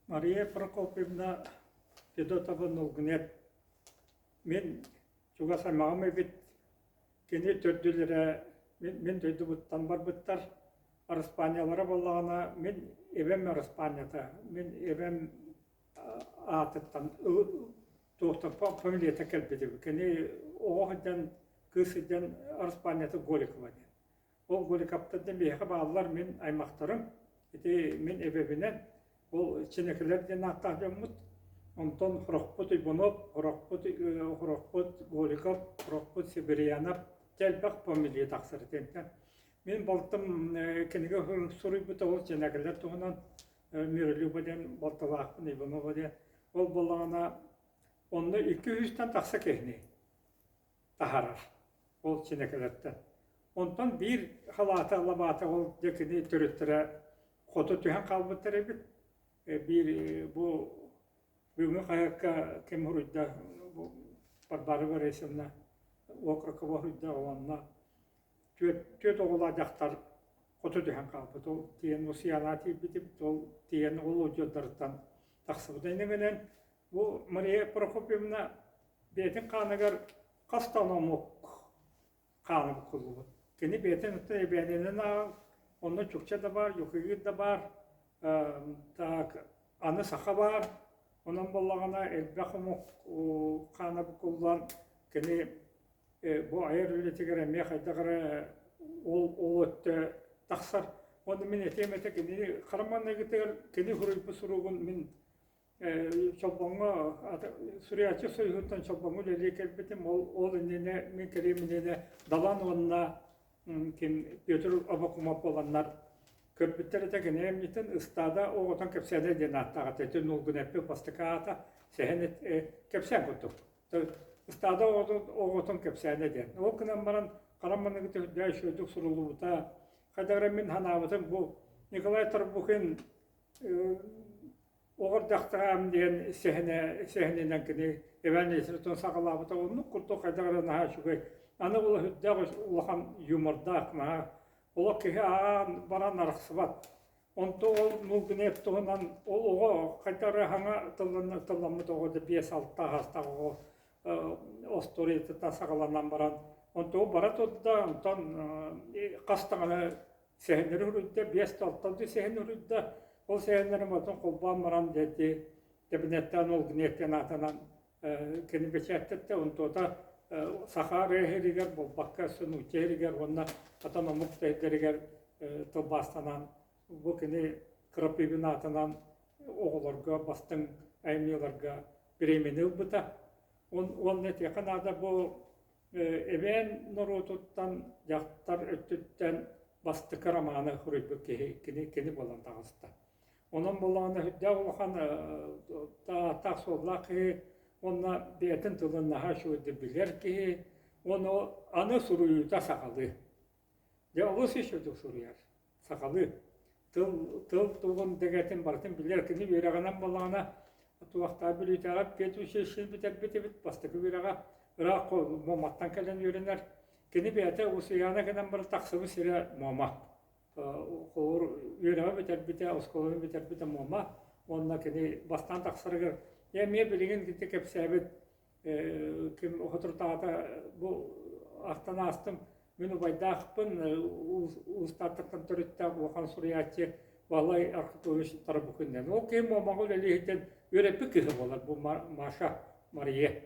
Мария Прокопьевна Федотова-Нулгынет мин чугас аймаҕым эбит. Кини төрдүлэрэ мин, мин дойдубуттан барбыттар. Араспаанньалара буоллаҕына, мин эбэм араспаанньата, мин эбэм аатыттан туохтан фамилията кэлбит эбит. Кини оҕо сылдьан, кыыс сылдьан араспаанньата Голикова диэн. Ол Голиковтардан биһиэхэ бааллар мин аймахтарым, ити мин эбэбинэн, ол Чинэкилэр диэн ааттаах дьоммут. Онтон Хорохпут Уйбунов, Хорохпут, Хорохпут Голиков, Хорохпут Сибирьянов элбэх фамилия тахсар итинтэн. Мин балтым кинигэ суруйбута ол Чинэкилэр туһунан Миролюба диэн балталаахпын Иванова диэн. Ол буоллаҕына онно икки үстэн тахса киһини таһаарар ол чинэкэлэртэн. Онтон биир халаата лабаата ол дьэ кини төрүттэрэ хоту түһэн хаалбыттар эбит. Биир бу бүгүҥҥү хаһыакка ким суруйда бу Варвара Борисовна Окрокова суруйда уонна түөрт, түөрт оҕолоох дьахтар хоту түһэн хаалбыт. Ол тиийэн Усуйанаҕа тиийбитим, ол тиийэн ол удьуордарыттан тахсыбыта. Иннинэн бу Мария Прокопьевна бэйэтин хааныгар хас да омук хаана буккуллубут. Кини бэйэтин оттон эбээнинэн ааҕар, онно чукча да баар, юкагир да баар, так, аны саха баар. Онон буоллаҕына элбэх омук хаана буккуллан кини бу айар үлэтигэр эмиэ хайдах эрэ ол ол өттө тахсар. Уонна мин этиэм этэ кини хара маҥнайгытыгар кини суруйбут суругун мин Чолбоҥҥо суруйааччы союһуттан Чолбоҥҥо үлэлии кэлбитим. Ол ол иннинэ мин кэлиэм иннинэ Далан уонна ким Петр Абакумов буоланнар көрбүттэр этэ кини эмньитин ыстаада оҕотун кэпсээнэ диэн ааттаах этэ. Ити Нулгунэппит бастакы аата сэһэн кэпсээн курдук. Ыстаада оҕотун, оҕотун кэпсээнэ диэн. Ол гынан баран хара маныгы үрдээ үчүгэйдик суруллубута. Хайдах эрэ мин санаабытым бу Николай Тарбухин Оҕордохтоом диэн сэһэнэ сэһэнинэн кини Иван Ильичтэн саҕалаабыта оннук курдук хайдах эрэ наһаа үчүгэй. Аны ол үрдээх улахан юмордаах наһаа олох киһи ааҕан баран арахсыбат. Онто ол Нулгынев туһунан ол оҕо хайдах эрэ саҥа тылламмыт оҕо да биэс-алта саастаах оҕо остуоруйатыттан саҕаланан баран онто бара турда онтон хас даҕаны сэһэннэри суруйда, биэс да алталыы сэһэн суруйда. Ол сэһэннэрин отон холбоон баран дьэ кабинеттаан ол гнеткен аатынан кини бэчээттэтте онтуота саха эрэ буолбакка нуучча иһигэр уонна атын омук сирдэригэр тылбаастанан бу кини Крапивин аатынан оҕолорго бастыҥ айымньыларга премияны ылбыта. Уонна этиэххэ наада бу Эбээн норуотуттан дьахтар өттүттэн бастакы романы суруйбут киһи кини, кини буолан таҕыста. Онон буоллаҕына сүрдээх улахан таах суоллаах киһи уонна бэйэтин тылын наһаа үчүгэйдик билэр киһи уонна аны суруйуута сахалыы. Дьэ олус үчүгэйдик суруйар. Сахалыы тыл тыл тугун дэгэтин барытын билэр кини үөрэҕинэн буоллаҕына туохтаа Бүлүүтээҕи педучилищены бүтэрбит эбит бастакы үөрэҕэ ыраах Муоматтан кэлэн үөрэнэр кини бэйэтэ Усуйаана гынан баран тахсыбыт сирэ Муома холобур үөрэҕи бүтэрбитэ оскуоланы бүтэрбитэ Муома уонна кини бастаан тахсарыгар эмиэ билигин ити кэпсээбит ким соторутааҕыта бу ахтан аастым мин убайдаахпын Уус-Тааттаттан төрүттээх улахан суруйааччы Баһылай Архипович Тарабукин диэн. Ол киһи Муомаҕа үлэлии сылдьан үөрэппит киһи буолар бу Маша Мария.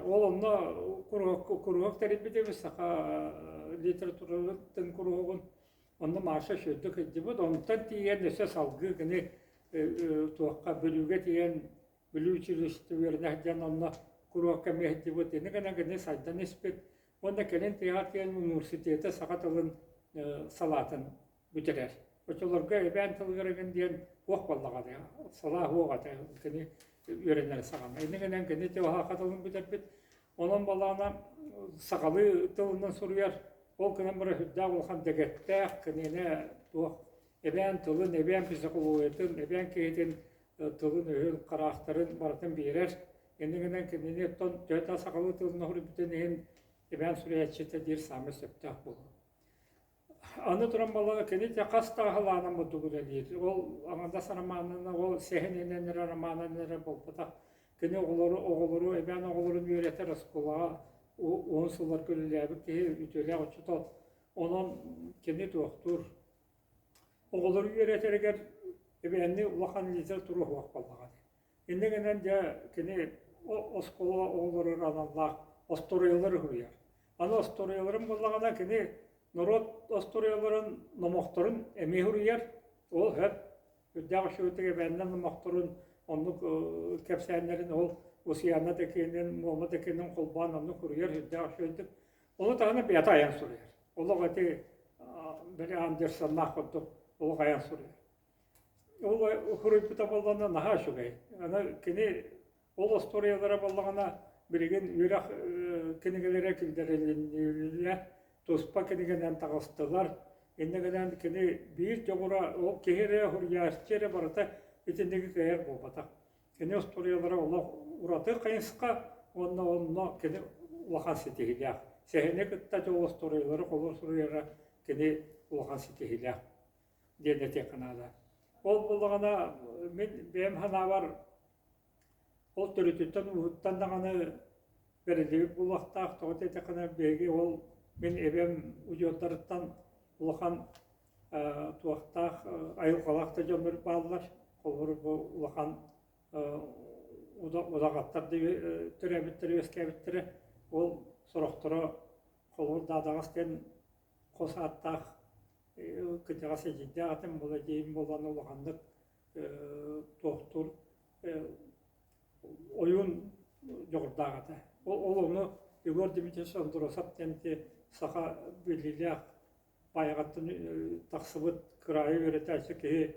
Ол онно куруһуок, куруһуок тэрийбит эбит саха литературатын куруһуогун. Онно Маша үчүгэйдик сылдьыбыт. Онтон тиийэн өссө салгыы кини туохха Бүлүүгэ тиийэн Бүлүү училищета үөрэнэ сылдьан онно куруһуокка эмиэ сылдьыбыт. Ини гынан кини сайдан испит. Уонна кэлин тыаҕа тиийэн университета саха тылын салаатын бүтэрэр. Оччолорго эбээн тылыгар эҥин диэн уох буоллаҕа дии, салаа уох этэ кини үөрэнэр саҕана. Ини гынан кини саха тылын бүтэрбит. Онон балаана сахалыы тылынан суруйар. Ол гынан баран сүрдээх улахан дэгэттээх, кинини туох эбээн тылын, эбээн психологиятын, эбээн киһитин тылын-өһүн, хараахтарын барытын биэрэр. Иннигинэн кинини оттон төһө да сахалыы тылын суруйбутун иһин эбээн суруйааччыта диир саамай сөптөөх буолуо. Аны туран буоллаҕына кини дьэ хас да аһылаанан бурдук үлэлиир. Ол аҥардас романынан, ол сэһэнинэн эрэ романынан эрэ буолбатах. Кини оҕолору, оҕолору, эбээн оҕолорун үөрэтэр оскуолаҕа уһун сылларга үлэлээбит киһи үтүөлээх учуутал. Онон кини туохтуур. Оҕолору үөрэтэригэр эбээнни улахан литература суох буоллаҕа дии. Инньэ гынан дьэ кини оскуола оҕолоругар аналлаах остуоруйалары суруйар. Аны остуоруйаларын буоллаҕына кини норуот остуоруйаларын номохторун эмиэ суруйар. Ол сөп. Үрдээх үчүгэйдик эбээннэр номохторун оннук кэпсээннэрин ол Усуйаана да киэнин, Муома да киэнин холбоон оннук суруйар үрдээх үчүгэйдик. Ону таһынан бэйэтэ айан суруйар. Олох ити били Андерсоннаах курдук олох айан суруйар. Ол суруйбута буоллаҕына наһаа үчүгэй. Аны кини ол остуоруйалара буоллаҕына билигин үөрэх кинигэлэрэ киллэрилиннилэр, туспа кинигэнэн таҕыстылар. Инньэ гынан кини биир дьоҕура ол киһи эрэ суруйааччы эрэ барыта итинниги кыайар буолбатах. Кини остуоруйалара олох ураты хайысха уонна онно кини улахан ситиһиилээх. Сэһэни кытта дьол остуоруйалары холур суруйара кини улахан ситиһиилээх. Диэн этиэххэ наада. Ол буоллаҕына мин бэйэм санаабар ол төрүтүттэн ууһуттан даҕаны бэриллибит буолуохтаах. Тоҕо диэтэххинэ биһиги ол мин эбэм удьуордарыттан улахан туохтаах айылҕалаах да дьоннор бааллар. Холобур бу улахан удаҕаттар да төрөөбүттэрэ үөскээбиттэрэ. Ол сорохторо холобур Даадаҕас диэн хос ааттаах кырдьаҕас эдьиийдээх этим буола эдьиийим буолан улаханнык туохтуур ойуун дьоҕурдаах этэ. Ол ону Егор Дмитриевич Андросов диэн саха биллиилээх Баайаҕаттан тахсыбыт кыраайы үөрэтээччи киһи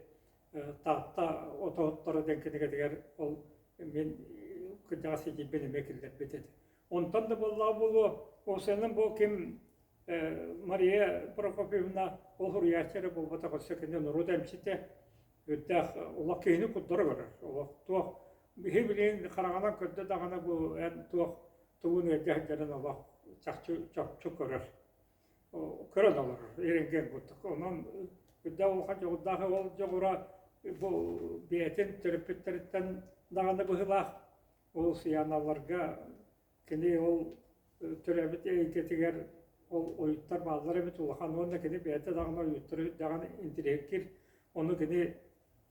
Таатта отоһуттара диэн кинигэтигэр ол мин кырдьаҕас эдьиийбин эмиэ киллэрбит этэ. Онтон да буоллаҕа буолуо, уопсайынан бу ким Мария Прокопьевна ол суруйааччы эрэ буолбатах, өссө кини норуот эмчитэ, үрдээх олох киһини курдары көрөр. Олох туох биһи билигин хараҕынан көрдө даҕаны бу эн туох тугун ыалдьа сылдьарын олох чахчы чопчу көрөр. Көрөн олорор, рентген курдук. Онон үрдээх улахан дьоҕурдаах ол дьоҕура бу бэйэтин төрөппүттэриттэн даҕаны быһыылаах Ол сыйааналарга кини ол төрөөбүт эйгэтигэр ол ойуттар бааллар эбит улахан уонна кини бэйэтэ даҕаны ойуттары даҕаны интириэһиргиир. Ону кини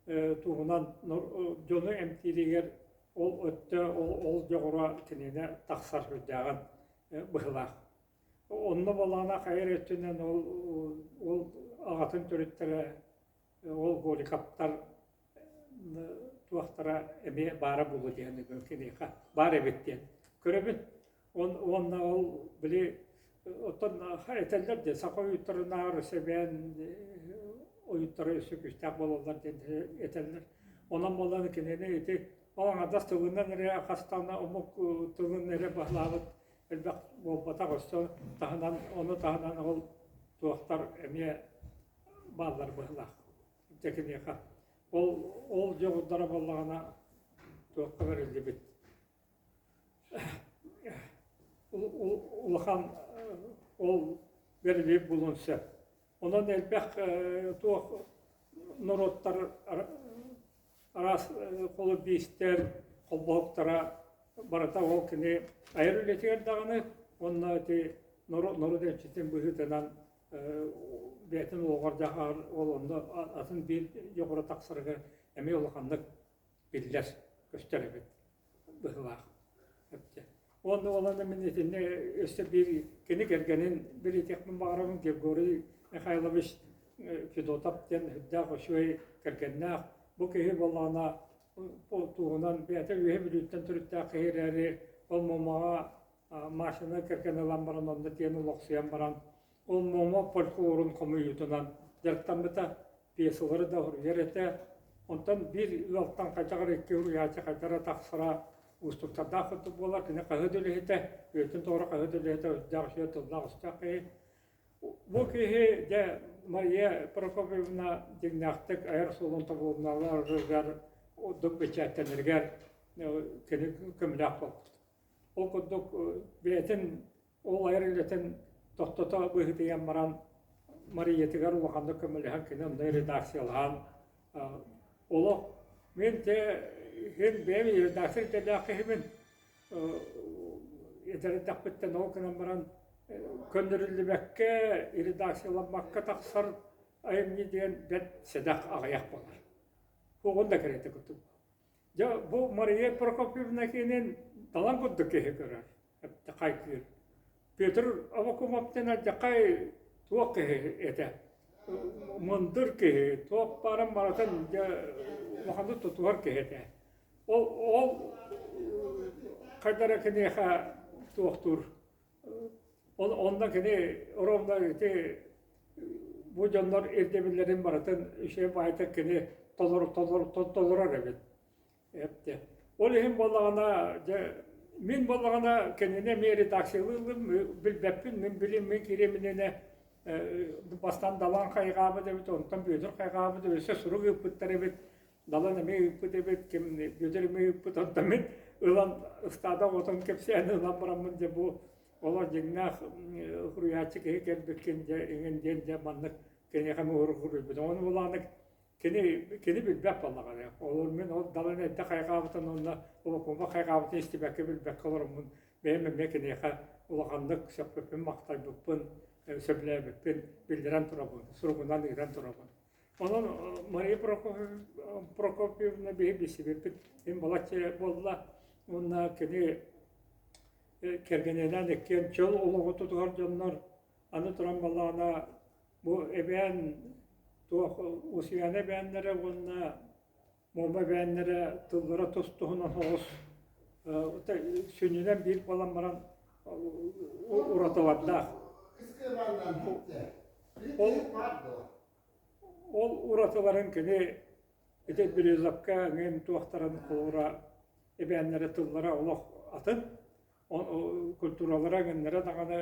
туһунан дьону эмтииригэр ол өттө ол дьоҕура кинини тахсар сүрдээҕин быһыылаах. Онно балаана хайа эрэ өттүнэн ол ол аҕатын төрүттэрэ ол Голиковтар туохтара эмиэ баара буолуо диэн киниэхэ баар эбит диэн көрөбүн. Уонна ол били оттон этэллэр дии саха ойууттарынааҕар сэбээн ойууттара өссө күүстээх буолаллар диэн этэллэр. Онон буолан кинини ити ол аҥардас тылынан эрэ хастаана омук тылын эрэ баһылаабыт элбэх буолбатах өссө таһынан ону таһынан ол туохтар эмиэ бааллар быһыылаах. Дьэ киниэхэ ол ол дьоҕурдара буоллаҕына туохха бэриллибит улахан ол бэриллибит буолуон сөп. Онон элбэх туох норуоттар араас холобиистэр холбоһуктара барыта ол кини айар үлэтигэр даҕаны уонна ити норуот эмчитин быһыытынан бэйэтин олоҕор дьаһаҕар ол онно атын биир дьоҕура тахсарыгар эмиэ улаханнык биллэр, көстөр эбит быһыылаах. Уонна уолана мин итиннэ өссө биир кини кэргэнин билиэтиэхпин баҕарабын Григорий Михайлович Федотов диэн үрдээх үчүгэй кэргэннээх. Бу киһи буоллаҕына туһунан бэйэтэ Үөһэ Бүлүүттэн төрүттээх киһи эрээри ол Муомаҕа машина кэргэн ылан баран онно тиийэн олохсуйан баран ол Муома фольклорун хомуйуутунан дьарыктаммыта, пьесалары да суруйар этэ. Онтон биир ыалтан хайдах эрэ икки суруйааччы хайдах эрэ тахсара уустуктардаах курдук буолар. Кини хаһыат үлэһитэ, үйэтин тоҕоро хаһыат үлэһитэ, үрдээх үчүгэй тыллаах-өстөөх киһи. Бу киһи дьэ Мария Прокопьевна дьиҥнээхтик айар суолун тобулуналарыгар, ордук бэчээттэнэригэр кини көмөлөөх буолбут. Ол курдук бэйэтин ол айар үлэтин тохтото быһыытыйан баран Мариятыгар улаханнык көмөлөһөн кини онно редакциялаан олох мин те иһин бэйэм редакция идэлээх киһибин эдэрдэхпиттэн ол гынан баран көннөрүллүбэккэ редакцияламмакка тахсар айымньы диэн бэрт сэдэх аҕыйах буолар. Оҕун да кэриэтэ курдук. Дьэ бу Мария Прокопьевна киинин талан курдук киһи көрөр, хайгыыр. Петр Аввакумов диэн алдьархай туох киһи этэ, мындыр киһи, туох баарын барытын дьэ улаханнык тутуһар киһи этэ. Ол ол хайдах эрэ киниэхэ туохтуур Ол онно кини ровно ити бу дьоннор ирдэбиллэрин барытын үчүгэй баайытык кини толор толор толорор эбит. Эптэ. Ол иһин буоллаҕына дьэ мин буоллаҕына кинини эмиэ редакциялыылым билбэппин мин билим мин кириэм иннинэ бастаан Далан хайҕаабыт эбит онтон Бүөтүр хайҕаабыт өссө сурук ыыппыттар эбит Далан эмиэ ыыппыт эбит, ким Бүөтүр эмиэ ыыппыт, онтон мин ылан ыстаада оҕотун кэпсээн ылан бараммын дьэ бу олох дьиҥнээх суруйааччы киһи кэлбиккин дьэ иҥин диэн дьэ маннык киниэхэ муһуругуруйбутум. Ону булааннык кини кини билбэт буоллаҕына. Ол мин ол Далан эрдэ хайҕаабытын уонна Олокума хайҕаабытын истибэккэ билбэккэ олороммун бэйэм эмиэ киниэхэ улаханнык сөхпүппүн, махтайбыппын, сөбүлээбиппин биллэрэн турабын, суругунан ыытан турабын. Онон Мария Прокопьевна биһи билсибиппит мин балачча буолла уонна кини кэргэнинээн иккиэн чөл олоҕу тутуһар дьоннор аны туран балаана бу эбээн туох Усуйаана эбээннэрэ уонна Муома эбээннэрэ тыллара тус-туһунан соҕус сүнньүнэн биир буолан баран уратылардаах. Ол Ол уратыларын кини ити Березовка эҥин туохтарын холобура эбээннэрэ тыллара олох атын, культуралара эҥиннэрэ даҕаны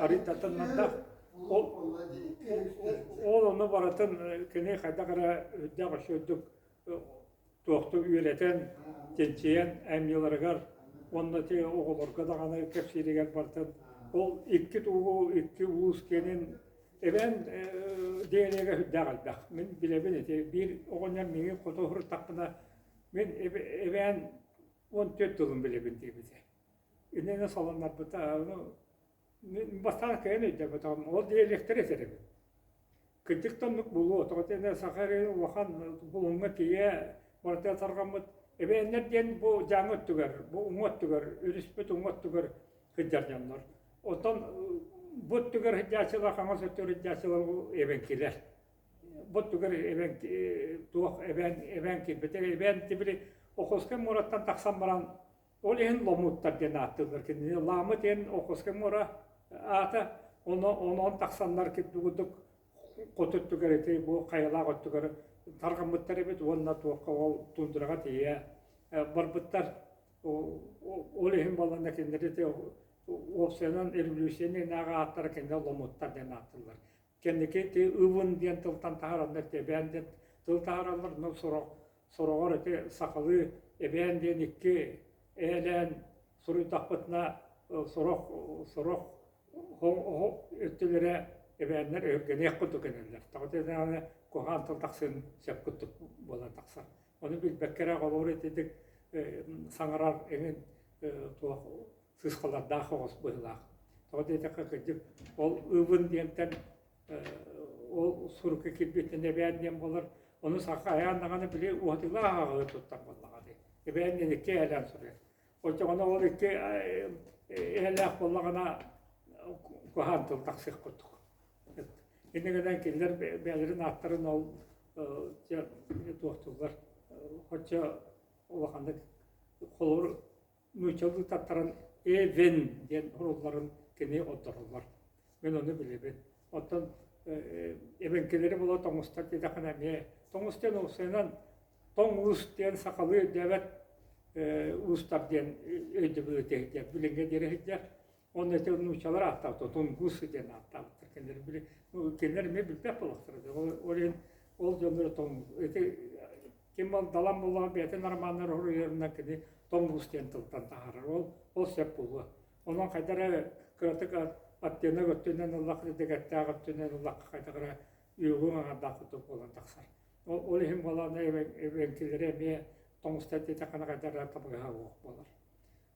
арыйдатыннардаах. Ол ол ону барытын кини хайдах эрэ үрдээх үчүгэйдик туохтук үөрэтэн, чинчийэн айымньыларыгар уонна ити оҕолорго даҕаны кэпсииригэр барытын ол икки туугу, икки уус киэнин эбээн диэнигэ сүрдээх элбэх. Мин билэбин ити биир оҕонньор миигин хоту уһуруттахпына мин эбээн 14 тылын билэбин диэбитэ. Иннинэ салыннарбыта мин бастаан кыайан өйдөөбөтөҕүм. Ол диалектары этэр эбит. Кырдьык да оннук буолуо. Тоҕо диэн саха эрэ улахан булуҥҥа тиийэ барыта тарҕаммыт. Эбээннэр диэн бу дьааҥы өттүгэр, бу уҥа өттүгэр, өрүспүт уҥа өттүгэр сылдьар дьоннор. Оттон бу өттүгэр сылдьааччылар, хаҥас өттүгэр сылдьааччылар эбэҥкилэр. Бу өттүгэр эбэҥ туох эбээн эбээн киирбитэ. Эбээн тибили Охотскай муораттан тахсан баран Ол иһин ломуттар диэн ааттыыллар кинини. Лаамы диэн Охотскай муора аата, онон тахсаннар курдук хоту өттүгэр ити бу хайалаах өттүгэр тарҕаммыттар эбит уонна туохха ол тундраҕа тиийэ барбыттар. Ол иһин буолланна кинилэри ити уопсайынан революция иннинээҕи ааттара кинилэр ломуттар диэн ааттыыллар. Кэнники ити ывын диэн тылтан таһаараллар, эбээн диэн тыл таһаараллар, но сорох Сороҕор ити сахалыы эбээн диэн икки ээлээн суруйдахпытына сорох сорох өттүлэрэ эбээннэр өһүргэниэх курдук гыналлар. Тоҕо диэтэҕинэ куһаҕан тыл тахсыан сөп курдук буолан тахсар. Ону билбэккэ эрэ холобур итинник саҥарар эҥин туох сыысхалардаах оҕус быһыылаах. Тоҕо диэтэххэ кырдьык ол ыбын диэнтэн ол сурукка киирбиттэн эбээн диэн буолар. Ону саха айаан даҕаны били уһатыылаах ааҕыы туттар буоллаҕа дии. Эбээн диэн икки эһэлээн суруйар. Оччоҕуна ол икки эһэлээх буоллаҕына куһаан тыл тахсыах курдук. Инньэ гынан кинилэр бэйэлэрин ааттарын ол туохтууллар оччо улаханнык холобур нууччалыы таттаран Эвен диэн сурулларын кини ордороллор. Мин ону билэбин. Оттон эбэҥкилэри була тоҥустар диэтэххинэ эмиэ тоҥус диэн уопсайынан тоҥ уус диэн сахалыы өйдөөбөт уустар диэн өйдөбүлү тиһидиэр билиҥҥэ диэри сылдьар. Онно ити нууччалар ааттаабыттар, тунгус диэн ааттаабыттар. Кинилэр били кинилэр эмиэ билбэт буоллахтара. Ол иһин ол дьоннору тоҥ ити Ким ол Далан буоллаҕа бэйэтин романнар суруйарынан кини тоҥ уус диэн тылтан таһаарар. Ол ол сөп буолуо. Онон хайдах эрэ кыратык аттыына өттүнэн ыллах дэгэттээх өттүнэн ыллахха хайдах эрэ үөҕүҥ аҥардаах курдук буолан тахсар. Ол иһин буолаана эбэҥкилэри эмиэ тоҥустар диэтэххинэ хайдах эрэ табыгаһа суох буолар.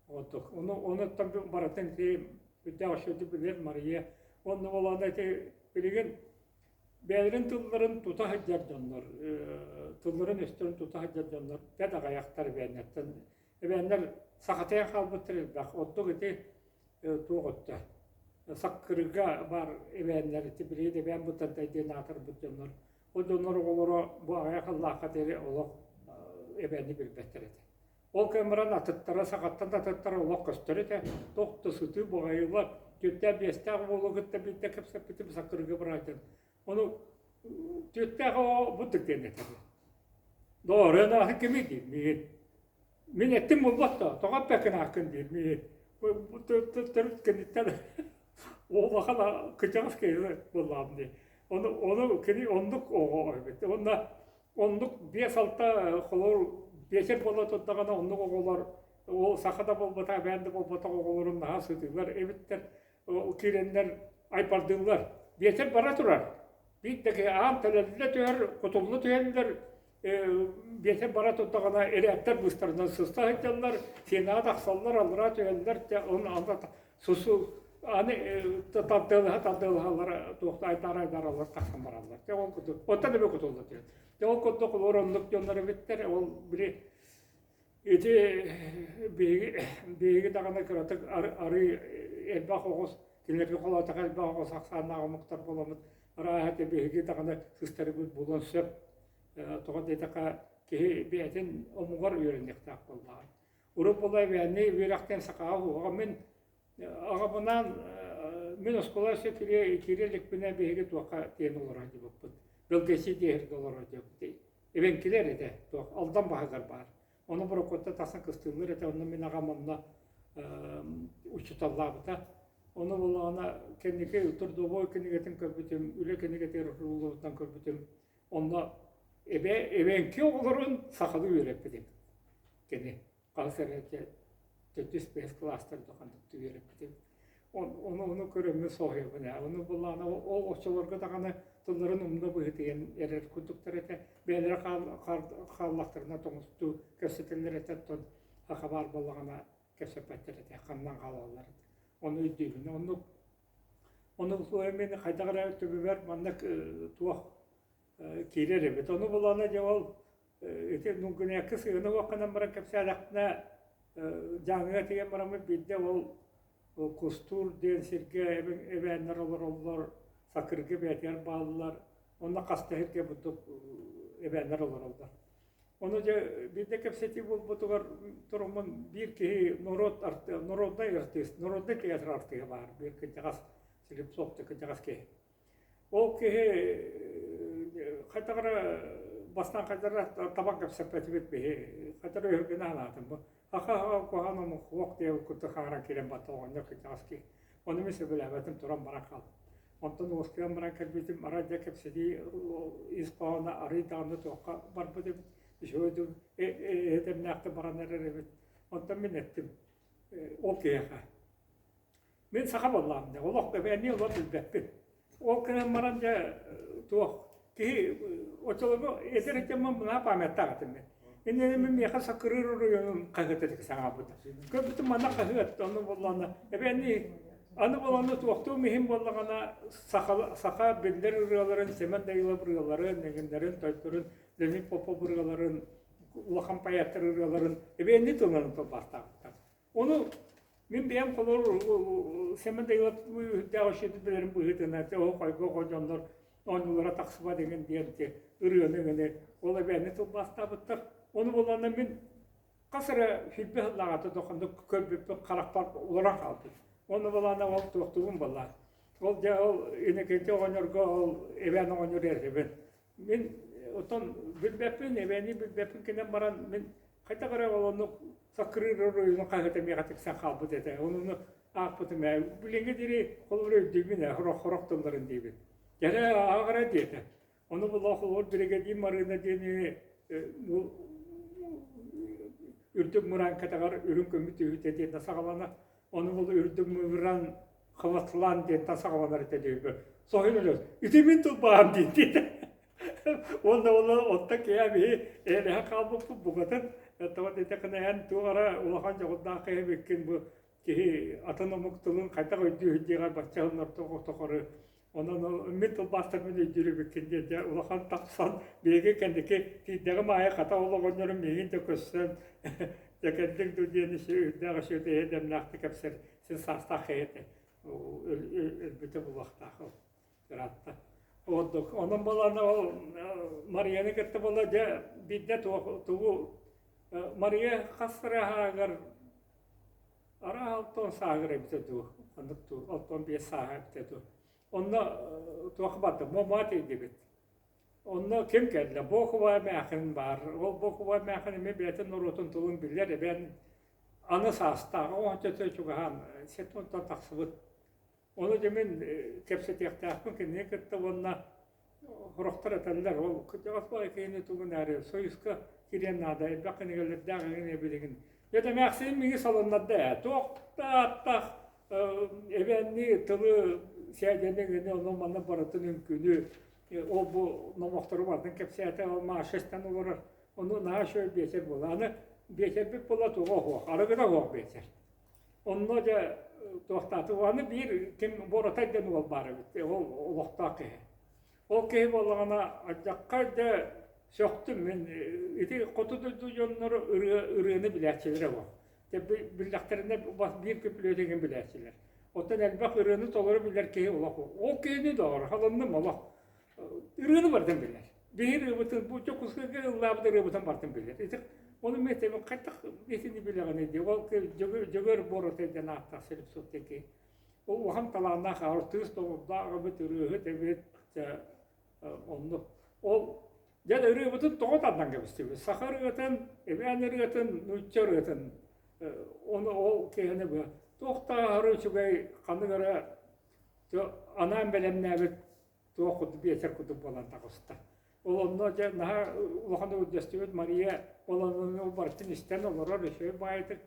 Онтук. Ону онуттан барытын ити үрдээх үчүгэйдик билэр Мария. Онно буолаана ити билигин бэйэлэрин тылларын тута сылдьар дьоннор, тылларын-өстөрүн тута сылдьар дьоннор бэрт аҕыйахтар эбээннэртэн. Эбээннэр сахатыйан хаалбыттар элбэх. Ордук ити туох өттө Саккырыга баар эбээннэр ити билигин эбээн Бытантай диэн аатырбыт дьоннор. Ол дьоннор оҕолоро бу аҕыйах сыллаахха диэри олох эбээни билбэттэр этэ. Ол кэм баран атыттара саҕаттан да атыттара олох көстөр этэ. Туох да сытыы буҕайылар, түөртээх-биэстээх уолу кытта биирдэ кэпсэппитим Саккырыга быраатын. Ону түөртээх оҕо бу диэн этэ. Доҕор, ааһын кимий диир миигин. Мин эттим буолбат да, тоҕо эппэккин ааккын диир миигин. Төрүт кэнниттэн улахан кырдьаҕас киһи буоллаҕым дии. Ону, ону кини оннук оҕо эбит. Уонна Оннук биэс-алта холобур биэчэр буола турдаҕына оннук оҕолор ол саха да буолбатах, эбээн да буолбатах оҕолорун наһаа сытыылар эбиттэр, киирэннэр айбардыыллар. Биэчэр бара турар. Биир да киһи аан тэлэллэ түһэр, кутулла түһэллэр, биэчэр бара турдаҕына ирээттэр быыстарынан сыста сылдьаллар, сиэнэҕэ тахсаллар, аллараа түһэллэр, сусу аны тардыалаһа тардыалаһаллара туохта айдаара айдаараллар тахсан бараллар. Дьэ ол курдук оттон эбэ кутулла түһэн. Дьэ ол курдук олор оннук дьоннор эбиттэр. Ол били ити биһиги биһиги даҕаны кыратык арыы элбэх оҕус кинилэргэ холоотох элбэх оҕус ахсааннаах омуктар буоламмыт арааһа ити биһиги даҕаны сыстарыбыт буолуон сөп. Тоҕо диэтэххэ киһи бэйэтин омугар үөрэниэхтээх буоллаҕа. Урут була эбээннии үөрэхтэн сахаҕа уһуоҕа мин аҕабынаан мин оскуола өссө киирэ киирэ иликпинэ биһиги туохха тиэн олорор диэбиппит. Белгэси диэһиргэ олорор диэбиппит. Эбэҥкилэр этэ туох Алдан баһыгар баар. Ону борокуотта тахсан кыстыыллар этэ. Онно мин аҕам онно учууталлаабыта. Ону буоллаҕына кэнники трудовой кинигэтин көрбүтүм, үлэ кинигэтигэр уһуллубутунан көрбүтүм. Онно эбэ эбэҥки оҕолорун сахалыы үөрэппитим. Кини хаһыс эрэ төрдүс бэһис кылаастарга ханнык үөрэппитим. Ону ону көрөммүн соһуйабын ээ. Ону былаана ол оччолорго даҕаны тылларын умна быһыытыйан эрэр курдуктар этэ. Бэйэлэрэ хааллахтарына тоҥустуу кэпсэтэллэр этэ, оттон саха баар буоллаҕына кэпсэппэттэр этэ, ханнан хаалаллар этэ. Ону өйдүүбүн. Оннук Ону мин хайдах эрэ төбөбөр маннык туох киирэр эбит. Ону булана дьэ ол ити Нугунякка сыһыана уохханан баран кэпсээтэхпинэ Дьааҥыга тиийэн бараммыт биирдэ ол Кустуур диэн сиргэ эбээннэр олороллор, Сакырга бэйэтигэр бааллар, онно хас да сиргэ бурдук эбээннэр олороллор. Ону дьэ биирдэ кэпсэтии буолбутугар туруммун биир киһи норуот народнай артыыс, народнай театр артыыһа баар, биир кырдьаҕас Слепцов кырдьаҕас киһи. Ол киһи хайдах эрэ бастаан хайдах эрэ табан кэпсэппэтибит биһи, хайдах эрэ өһүргэнэ санаатым бу. Аха куһаҕан омук уох диэбит курдук хааран киирэн батта оҕонньор кырдьаҕас киһи. Ону мин сөбүлээбэтим туран баран хааллым. Онтон уоскуйан баран кэлбитим, арай дьэ кэпсэтии ис хоһооно арыый даҕаны туохха барбыт эбит, үчүгэй этэмнээхтик баран эрэр эбит. Онтон мин эттим, ол киһиэхэ мин саха буоллаҕым дии, олох эмиэ олох билбэппин. Ол гынан баран дьэ туох киһи оччолорго эдэр ыччаммын мунаа памяттаах этим мин. Иннинэ мин миэхэ Саккырыыр оройуонун хаһыата диэки саҥарбыта. Көрбүтүм манна хаһыат, онно буоллаҕына эбээннии аны буоллаҕына туохтуум иһин буоллаҕына саха, саха биллэр ырыаларын, Сэмэн Дайылов ырыаларын, эҥиннэрин, тойторун, Леонид Попов ырыаларын, улахан поэттар ырыаларын эбээннии тылынан тылбаастаабыттар. Ону мин бэйэм холобур Сэмэн Дайылов үрдээх өссө билэрим быһыытынан оһох ойго дьоннор оонньуулара тахсыбат эҥин диэн ырыаны эҥини ол эбээни тылбаастаабыттар. Ону буоллаҕына мин хас эрэ сүүрбэ сыллааҕыта да ханнык көрбүппүн харахпар олорон хаалбыт. Ону буоллаҕына ол туохтугун буоллаа. Ол дьэ ол Иннокентий оҕонньорго ол эбээн оҕонньор этэбин. Мин оттон билбэппин, эбээни билбэппин кэлэн баран мин хайдах эрэ ол оннук саккырыыр оройуонун хаһыата миэхэ тиксэн хаалбыт этэ. Ону аахпытым ээ. Билиҥҥи диэри холобур өйдүүбүн ээ, сорох-сорох тылларын диибин. Кэрэ ааҕара диэтэ. Ону була холобур биригэдьиир Марыына диэни үрдүк мыраан кэтэҕэр үрүҥ көмүс түһүүтэ диэн саҕалана. Ону була үрдүк мыраан Хватлан диэнтэн саҕаланар этэ диэбиппэр соһуйан өлөр ити мин тылбааһым диэн уонна уонна оттон киһи биһи эйэлэһэн хаалбыппыт букатын тоҕо диэтэххинэ эн туох эрэ улахан дьоҕурдаах киһи эбиккин бу киһи атын омук тылын хайдах өйдүүр диэҕэр бачча сыллар тухары онон мин тылбаастарбын өйдүүр эбиккин диэн дьэ улахан тахсан биһиги кэнники тиийдэҕим аайы хата ол оҕонньорум миигин да көрсөн дьэ кэллиҥ дуу диэн үрдээх үчүгэй эйэ-дэмнээхтик кэпсэр син саастаах киһи этэ өлбүтэ булуохтаах ол ыраатта ордук онон буолан ол Марияны кытта буола дьэ биирдэ тугу Мария хас сырааһыгар Арааһа алтан сааһыгар эбитэ дуу, ханнык дуу, 65 сааһа эбитэ дуу. Онно туох барда, Момаа тиийдибит. Онно ким кэллэ? Бокуба эмээхин баар. Ол Бокуба эмээхин эмиэ бэйэтин норуотун тылын билэр, эбээн аны саастаах, оҕончото чугаһаан, сетонтон тахсыбыт. Ону дьэ мин кэпсэтиэхтээхпин кинини кытта уонна сорохтор этэллэр, ол кырдьаҕас баҕайы киһини тугун эрэ Союзка кириэн наада, элбэх кинигэлэрдээх эҥин билигин. Дьэ эмээхсиним миигин салыннарда ээ, туох да ааттаах эбээннии тылы сээдэни эҥини ону-маны барытын үҥкүүнү ол бу номохтору барытын кэпсээтэ, ол Маша истэн олорор, ону наһаа үчүгэй биэчэр буолла. Аны биэчэрбит буолла туга оһуох, арыгыта оһуох биэчэр. Онно дьэ туохтааты аны биир ким Боротай диэн уол баар эбит, ол олохтоох киһи. Ол киһи буоллаҕына алдьахха дьэ сөхтүм мин ити хоту дойду дьонноро ырыа ырыаны билээччилэрэ буол. Биллэхтэринэ биир күпүлүөт игин билээччилэр. Оттон элбэх ырыаны толору билэр киһи олох ол киһини доҕор халынным олох ырыаны барытын билэр. Биһи ырыабытын бу Дьокуускайга ыллаабыт ырыабытын барытын билэр. Ити ону мен этэбин хайдах итини билэҕиний дии. Ол Дьөгүөр Боруотай диэн ааттаах Слепцов диэн киһи. Ол улахан талааннаах артыыс доҕордоох эбит, ырыаһыт эбит, оннук. Ол дьэ ырыабытын тоҕо тардан кэбистибит. Саха ырыатын, эбээн ырыатын, нуучча ырыатын ону ол киһини бу туох да аһары үчүгэй ханнык эрэ анаан бэлэмнээбит туох курдук биэчэр курдук буолан таҕыста. Ол онно дьэ наһаа улахан өйдөстүбүт Мария ол онно барытын истэн олорор үчүгэй баайытык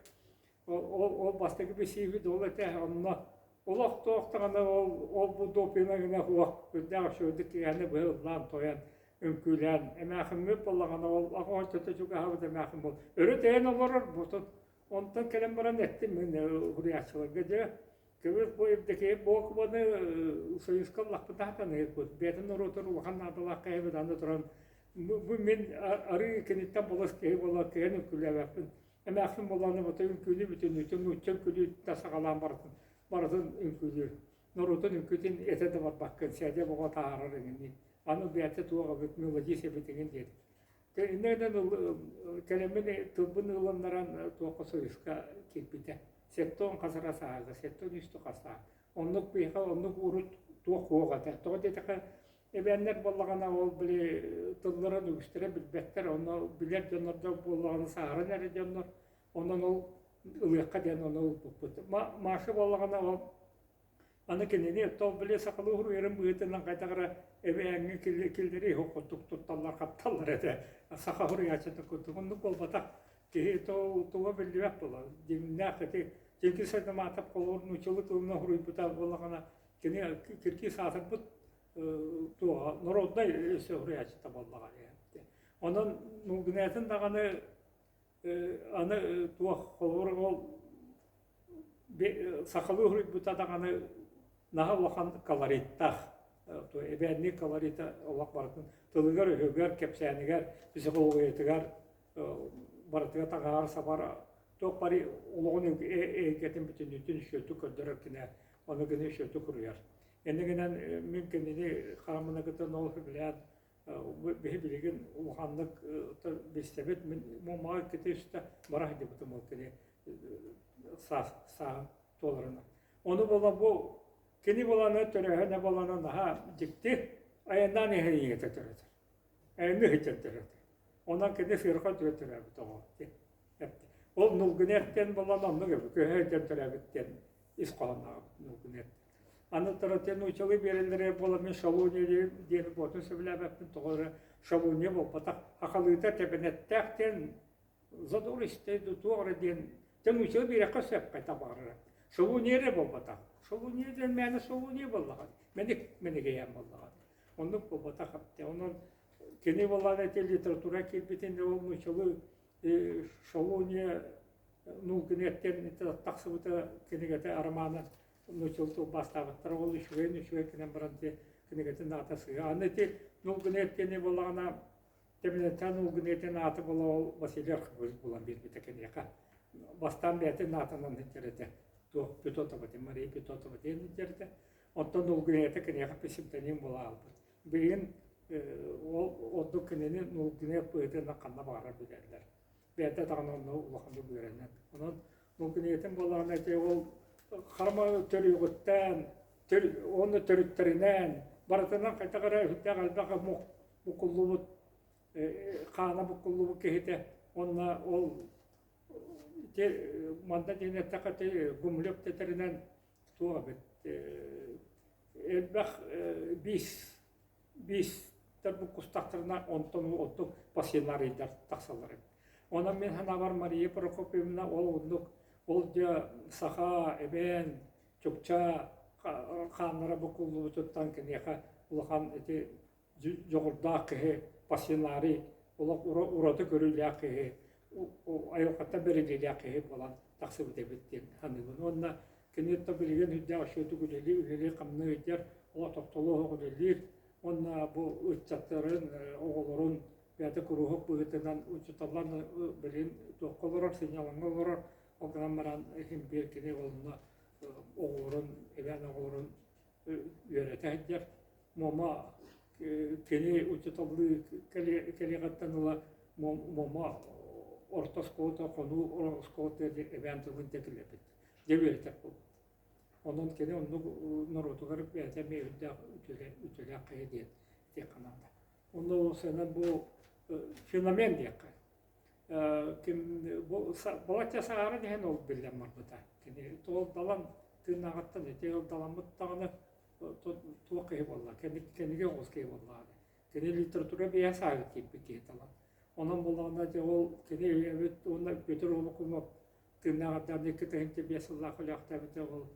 ол ол бастакы бисиибит ол этэ онно олох туох даҕаны ол ол бу допина гына суох үрдээх үчүгэйдик киһини быһа ыллаан тойон үҥкүүлээн эмээхиммит буоллаҕына ол оҕончото чугаһаабыт эмээхин буол өрө тэйэн олорор бутун онтон кэлэн баран эттим мин суруйааччыларга дьэ Көмүс бу Евдокия Бокубаны Союзка ыллахпытына сатаныһыкпыт. Бэйэтин норуотун улахан наадалаах киһибит аны туран бу мин арыы киниттэн булас киһи буола кыайан үҥкүүлээбэппин. Эмээхсин буоллаҕына бото үҥкүүнү бүтүннүүтүн нуучча үҥкүүлүүттэн саҕалаан барытын барытын үҥкүүлүүр. Норуотун үҥкүүтүн этэ да барбаккын сээдэ боҕо таһаарар эҥинниин. Аны бэйэтэ туох эбит мелодист эбит эҥин диэтим. Иннинэн кэлэммин тылбын ылыннаран туохха Союзка киирбитэ. Сеттон хас эрэ сааһыгар, сеттон үстэ хас сааһ. Оннук биһиэхэ оннук урут туох суох этэ. Тоҕо диэтэххэ, эбээннэр буоллаҕына ол били тылларын үгүстэрэ билбэттэр, онно билэр дьоннор да буоллаҕына сааһыран эрэ дьоннор, онон ол ылыахха диэн ону ылбыппыт. Маша буоллаҕына ол Аны кинини то били сахалыы суруйарын быһыытынан хайдах эрэ эбээҥҥи киллэри курдук тутталлар-хапталлар этэ. Саха суруйааччыта курдук. Оннук буолбатах. Киһи туга биллибэт буолар. Дьиҥнээх ити Чингиз Айтматов холобур нууччалыы тылынан суруйбута буоллаҕына кини киргиз аатырбыт туоҕа народнай суруйааччыта буоллаҕа. Онон Нулгынэтин даҕаны аны туох холобур ол сахалыы суруйбута даҕаны наһаа улахан колориттаах эбээннии колорита олох барытын тылыгар-өһүгэр, кэпсээнигэр, психологиятыгар барытыгар таҥаһар сабар туох бары олоҕун эйгэтин бүтүннүүтүн үчүгэйдик көрдөрөр кини ону кини үчүгэйдик суруйар. Инньэ гынан мин кинини хараммына кытта ол сөбүлээн биһи билигин улаханнык билсэбит. Мин Муомаҕа иккитэ үстэ бара сылдьыбытым ол кини саас сааһын туоларынан. Ону буола бу кини буоланы төрөөһүнэ буолана наһаа дьикти айаннаан иһэр ийэтэ төрөтөр. Айанныы сылдьан төрөтөр. Онон кини сыарҕа үтүгэр төрөөбүт оҕо. Ол Нулгынет диэн буолан оннук эбит, көһө сылдьан төрөөбүт диэн ис хоһоонноох Нулгынет. Аны туран нууччалыы биэрэллэрэ буолан мин шалунья диэн буотун сөбүлээбэппин тоҕо эрэ шалунья буолбатах хахалыыта тэбэнэттээх диэн задористай туох эрэ диэн нууччалыы биэрэххэ сөп хайдах баҕарар. Шалунья эрэ буолбатах. Шалунья диэн мээнэ шалунья буоллаҕа. Мэник мэнигэйээн буоллаҕа. Оннук буолбатах. Онон кини буоллаҕына ити литература киирбитин ол нууччалыы Шалунья Нулгынеттен тахсыбыта кинигэтэ романа нууччалыы тылбаастаабыттара ол үчүгэйин үчүгэй гынан баран кинигэтин аата сыыһа. Аны ити Нулгынет диэни буоллаҕына Тэбинэттэн Нулгынетин аата буола ол Василий Архипович булан биэрбитэ киниэхэ. Бастаан бэйэтин аатынан сылдьар этэ. Туох Петотова диэн Мария Петотова диэн сылдьар этэ. Оттон Нулгынета киниэхэ псевдоним буола хаалбыт. Билигин ол ордук кинини Нулгынет быһыытынан ханна баҕарар билэллэр. Бэйэтэ даҕаны онно улаханнык үөрэнэн. Онон Нулгынетин буоллаҕына ити ол харама төрүөҕүттэн, уонна төрүттэринэн барытынан хайдах эрэ сүрдээх элбэх омук буккуллубут хаана буккуллубут киһитэ уонна ол ити манна диэн эттэххэ ити Гумлев тэтэринэн туох эбит элбэх биис биистэр буккустахтарына онтон ордук пассионарийдар тахсаллар эбит. Онон мин санаабар Мария Прокопьевна ол оннук ол дьэ саха, эбээн, чукча хааннара буккуллубутуттан киниэхэ улахан ити дьоҕурдаах киһи, пассионарий, олох ураты көрүүлээх киһи, айылҕаттан бэриллиилээх киһи буолан тахсыбыт эбит диэн саныыбын. Уонна кини билигин үрдээх үчүгэйдик үлэлии, үлэлии-хамныы ыйдьар, олох тохтолуох үлэлиир. Уонна бу ыччаттарын, оҕолорун бэйэтэ куруһуок быһыытынан учууталлар билигин туохха олорор, сынньалаҥҥа олорор. Ол гынан баран иһин биир кини онно оҕолорун, эбээн оҕолорун үөрэтэ сылдьар. Муома кини учууталлыы кэлиэҕиттэн ыла Муома орто оскуолата, Хонуу оскуолата эбээн тылын дьэ килэрбит, дьэ үөрэтэр буолбут. Онон кини оннук норуотугар бэйэтэ эмиэ үрдээх үтүөлээх киһи диэн этиэххэ наада. Онно ол сыанан бу феномен диэххэ. Ким бу балачча саҕаран иһэн ол биллэн барбыта. Кини туол далан тыынааҕыттан ити ол даламмыт даҕаны туох киһи буолла, кэннигэ оҕус киһи буолла. Кини литература бэйэ сааһы киирбит киһи талан. Онон буоллаҕына дьэ ол кини өйөөбүт уонна Петр Олукумов тыыннааҕыттан 2 5 сыллаах үлэхтээбитэ ол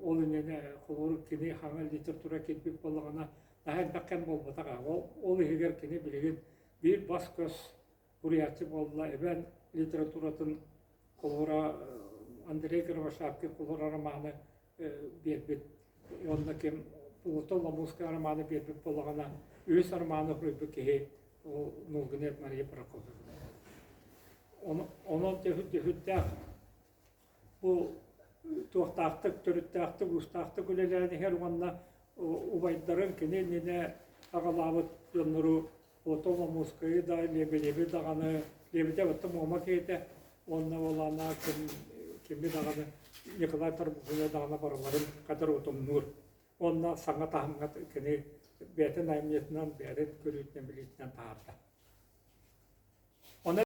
ол иннинэ холобур кини хаҥа литература киирбит буоллаҕына наһаа элбэх кэм буолбатаҕа. Ол, ол иһигэр кини билигин биир бас-көс суруйааччы буолла эбээн литературатын холобура Андрей Кривошапкин холобура романы биэрбит уонна ким Платон Ломовскай романы биэрбит буоллаҕына үһүс романы суруйбут киһи ол Нулгынет Мария Прокопьевна. Онон сүрдээх бу туохтаахтык, төрүттээхтик, уустаахтык үлэлээн иһэр уонна убайдарын кини иннинэ аҕалаабыт дьоннору Платон Ломовскайы да, Лебедеви даҕаны, Лебедев оттон Муома киһитэ уонна ол ким, кими даҕаны Николай Тарбухина даҕаны барыларын кадр утумнуур. Уонна саҥа таһымҥа кини бэйэтин айымньытынан, бэйэтин көрүүтүнэн, билиитинэн таһаарда. Онон